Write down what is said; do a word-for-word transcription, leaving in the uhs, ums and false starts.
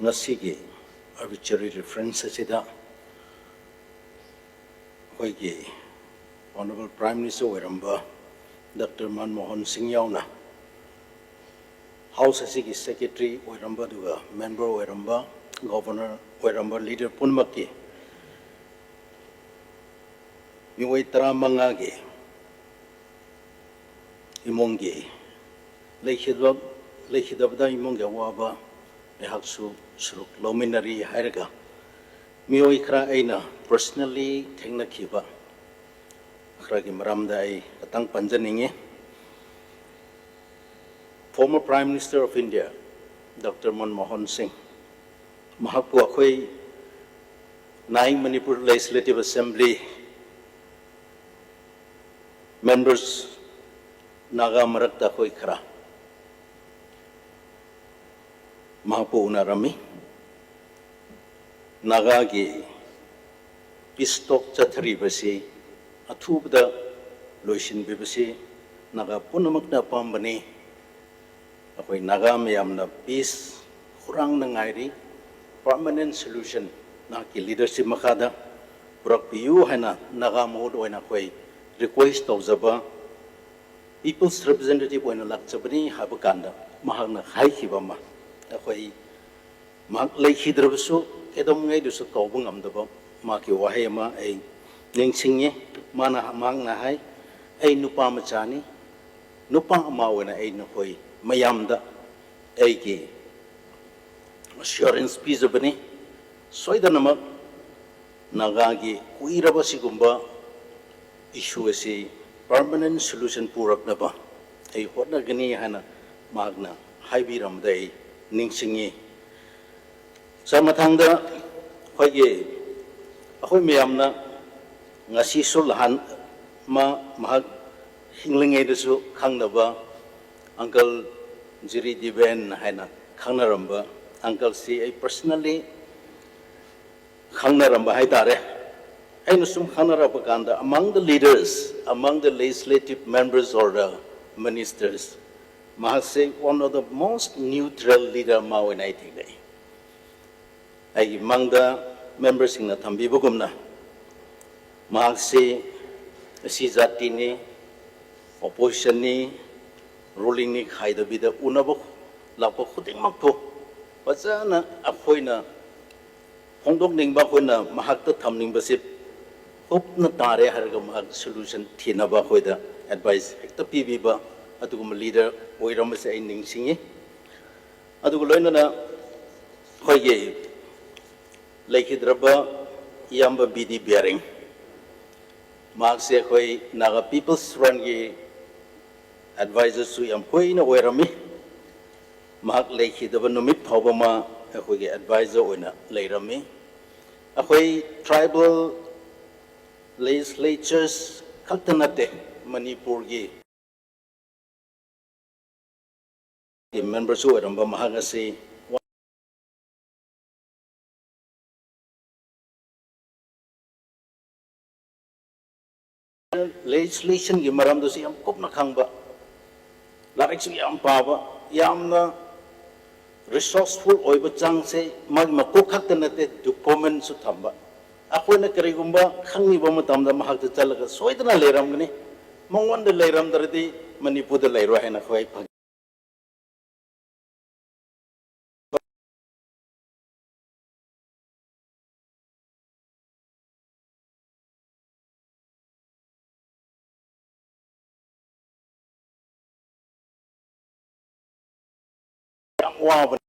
ꯉꯁꯤꯒꯤ arbitrary reference ꯑꯁꯤꯗ ꯑꯩꯈꯣꯏꯒꯤ Honourable Prime Minister ꯑꯣꯏꯔꯝꯕ ꯗꯣꯛꯇꯔ ꯃꯟꯃꯣꯍꯟ ꯁꯤꯡ ꯌꯥꯎꯅ House ꯑꯁꯤꯒꯤ Secretary ꯑꯣꯏꯔꯝꯕ, ꯑꯗꯨꯒ member ꯑꯣꯏꯔꯝꯕ, Governor ꯑꯣꯏꯔꯝꯕ leader ꯄꯨꯝꯅꯃꯛꯀꯤ ꯃꯤꯑꯣꯏ ꯇꯔꯥꯃꯉꯥꯒꯤ ꯏꯃꯨꯡꯒꯤ ꯂꯩꯈꯤꯗꯕ, ꯂꯩꯈꯤꯗꯕꯗ ꯏꯃꯨꯡꯒꯤ ꯑꯋꯥꯕ ꯑꯩꯍꯥꯛꯁꯨ ꯁꯔꯨꯛ ꯂꯧꯃꯤꯟꯅꯔꯤ ꯍꯥꯏꯔꯒ, ꯃꯤꯑꯣꯏ ꯈꯔ ꯑꯩꯅ personally ꯊꯦꯡꯅꯈꯤꯕ ꯈꯔꯒꯤ ꯃꯔꯝꯗ ꯑꯩ ꯈꯇꯪ ꯄꯟꯖꯅꯤꯡꯉꯤ꯫ Former Prime Minister of India, doctor Manmohan Singh, ꯃꯍꯥꯛꯄꯨ ꯑꯩꯈꯣꯏ nine Manipur Legislative Assembly members, Naga ꯃꯔꯛꯇ ꯑꯩꯈꯣꯏ ꯈꯔ ꯃꯍꯥꯛꯄꯨ ꯎꯅꯔꯝꯃꯤ꯫ ꯅꯥꯒꯥꯒꯤ peace talk ꯆꯠꯊꯔꯤꯕꯁꯤ ꯑꯊꯨꯕꯗ ꯂꯣꯏꯁꯤꯟꯕꯤꯕꯁꯤ ꯅꯥꯒꯥ ꯄꯨꯝꯅꯃꯛꯅ ꯑꯄꯥꯝꯕꯅꯤ꯫ ꯑꯩꯈꯣꯏ ꯅꯥꯒꯥ ꯃꯌꯥꯝꯅ peace ꯈꯧꯔꯥꯡꯅ ꯉꯥꯏꯔꯤ꯫ Permanent solution ꯅꯍꯥꯛꯀꯤ leadership ꯃꯈꯥꯗ ꯄꯨꯔꯛꯄꯤꯌꯨ ꯍꯥꯏꯅ ꯅꯥꯒꯥ ꯃꯍꯨꯠ ꯑꯣꯏꯅ ꯑꯩꯈꯣꯏ request ꯇꯧꯖꯕ People's Representative ꯑꯣꯏꯅ ꯂꯥꯛꯆꯕꯅꯤ ꯍꯥꯏꯕ ꯀꯥꯟꯗ ꯃꯍꯥꯛꯅ ꯍꯥꯏꯈꯤꯕ ꯑꯃ, ꯑꯩꯈꯣꯏ ꯃꯍꯥꯛ ꯂꯩꯈꯤꯗ꯭ꯔꯕꯁꯨ ꯀꯩꯗꯧꯉꯩꯗꯁꯨ ꯀꯥꯎꯕ ꯉꯝꯗꯕ ꯃꯍꯥꯛꯀꯤ ꯋꯥꯍꯩ ꯑꯃ ꯑꯩ ꯅꯤꯡꯁꯤꯡꯉꯤ꯫ ꯃꯥꯅ, ꯃꯍꯥꯛꯅ ꯍꯥꯏ, "ꯑꯩ ꯅꯨꯄꯥ ꯃꯆꯥꯅꯤ, ꯅꯨꯄꯥ ꯑꯃ ꯑꯣꯏꯅ ꯑꯩ ꯅꯈꯣꯏ ꯃꯌꯥꯝꯗ ꯑꯩꯒꯤ assurance ꯄꯤꯖꯕꯅꯤ, ꯁꯣꯏꯗꯅꯃꯛ ꯅꯥꯒꯥꯒꯤ ꯀꯨꯏꯔꯕ ꯁꯤꯒꯨꯝꯕ issue ꯑꯁꯤ permanent solution ꯄꯨꯔꯛꯅꯕ ꯑꯩ ꯍꯣꯠꯅꯒꯅꯤ" ꯍꯥꯏꯅ ꯃꯍꯥꯛꯅ ꯍꯥꯏꯕꯤꯔꯝꯕꯗ ꯑꯩ ꯅꯤꯡꯁꯤꯡꯉꯤ꯫ ꯁꯥꯔ, ꯃꯊꯪꯗ ꯑꯩꯈꯣꯏꯒꯤ, ꯑꯩꯈꯣꯏ ꯃꯌꯥꯝꯅ ꯉꯁꯤꯁꯨ ꯂꯍꯥꯟ ꯑꯃ ꯃꯍꯥꯛ ꯍꯤꯡꯂꯤꯉꯩꯗꯁꯨ ꯈꯪꯅꯕ Uncle ꯖꯤꯔꯤ ꯗꯤꯕꯦꯟ ꯍꯥꯏꯅ ꯈꯪꯅꯔꯝꯕ uncleꯁꯤ ꯑꯩ personally ꯈꯪꯅꯔꯝꯕ ꯍꯥꯏꯇꯥꯔꯦ꯫ ꯑꯩꯅ ꯁꯨꯝ ꯈꯪꯅꯔꯛꯄ ꯀꯥꯟꯗ, among the leaders, among the legislative members or the ministers, ꯃꯍꯥꯛꯁꯦ one of the most neutral leader ꯑꯃ ꯑꯣꯏꯅ ꯑꯩ ꯊꯦꯡꯅꯩ꯫ ꯑꯩꯒꯤ ꯃꯥꯡꯗ memberꯁꯤꯡꯅ ꯊꯝꯕꯤꯕꯒꯨꯝꯅ, ꯃꯍꯥꯛꯁꯤ ꯑꯁꯤ ꯖꯥꯇꯤꯅꯤ, oppositionꯅꯤ, rulingꯅꯤ ꯈꯥꯏꯗꯕꯤꯗ ꯎꯅꯕ ꯂꯥꯛꯄ ꯈꯨꯗꯤꯡꯃꯛꯄꯨ ꯐꯖꯅ ꯑꯩꯈꯣꯏꯅ ꯐꯣꯡꯗꯣꯛꯅꯤꯡꯕ, ꯑꯩꯈꯣꯏꯅ ꯃꯍꯥꯛꯇ ꯊꯝꯅꯤꯡꯕꯁꯤ ꯀꯨꯞꯅ ꯇꯥꯔꯦ ꯍꯥꯏꯔꯒ ꯃꯍꯥꯛ solution ꯊꯤꯅꯕ ꯑꯩꯈꯣꯏꯗ advice ꯍꯦꯛꯇ ꯄꯤꯕꯤꯕ ꯑꯗꯨꯒꯨꯝꯕ leader ꯑꯣꯏꯔꯝꯕꯁꯦ ꯑꯩ ꯅꯤꯡꯁꯤꯡꯉꯤ꯫ ꯑꯗꯨꯒ ꯂꯣꯏꯅꯅ ꯑꯩꯈꯣꯏꯒꯤ ꯂꯩꯈꯤꯗ꯭ꯔꯕ ꯏꯌꯥꯝꯕ ꯕꯤ ꯗꯤ ꯕꯤꯌꯥꯔꯤꯡ, ꯃꯍꯥꯛꯁꯦ ꯑꯩꯈꯣꯏ Naga People's Frontꯀꯤ advisorꯁꯨ ꯌꯥꯝ ꯀꯨꯏꯅ ꯑꯣꯏꯔꯝꯃꯤ꯫ ꯃꯍꯥꯛ ꯂꯩꯈꯤꯗꯕ ꯅꯨꯃꯤꯠ ꯐꯥꯎꯕ ꯃꯥ ꯑꯩꯈꯣꯏꯒꯤ advisor ꯑꯣꯏꯅ ꯂꯩꯔꯝꯃꯤ꯫ ꯑꯩꯈꯣꯏ tribal legislatures ꯈꯛꯇ ꯅꯠꯇꯦ, ꯃꯅꯤꯄꯨꯔꯒꯤ memberꯁꯨ ꯑꯣꯏꯔꯝꯕ ꯃꯍꯥꯛ ꯑꯁꯤ legislationꯒꯤ ꯃꯔꯝꯗꯁꯨ ꯌꯥꯝ ꯀꯨꯞꯅ ꯈꯪꯕ, ꯂꯥꯏꯔꯤꯛꯁꯨ ꯌꯥꯝ ꯄꯥꯕ, ꯌꯥꯝꯅ resourceful ꯑꯣꯏꯕ ꯆꯥꯡꯁꯦ ꯃꯥꯒꯤ ꯃꯀꯣꯛ ꯈꯛꯇ ꯅꯠꯇꯦ, documentꯁꯨ ꯊꯝꯕ꯫ ꯑꯩꯈꯣꯏꯅ ꯀꯔꯤꯒꯨꯝꯕ ꯈꯪꯉꯤꯕ ꯃꯇꯝꯗ ꯃꯍꯥꯛꯇ ꯆꯠꯂꯒ ꯁꯣꯏꯗꯅ ꯂꯩꯔꯝꯒꯅꯤ꯫ ꯃꯉꯣꯟꯗ ꯂꯩꯔꯝꯗ꯭ꯔꯗꯤ ꯃꯅꯤꯄꯨꯔꯗ ꯂꯩꯔꯣꯏ ꯍꯥꯏꯅ ꯑꯩꯈꯣꯏ ꯐꯪ- ꯌꯥꯝ ꯋꯥꯕꯅꯤ꯫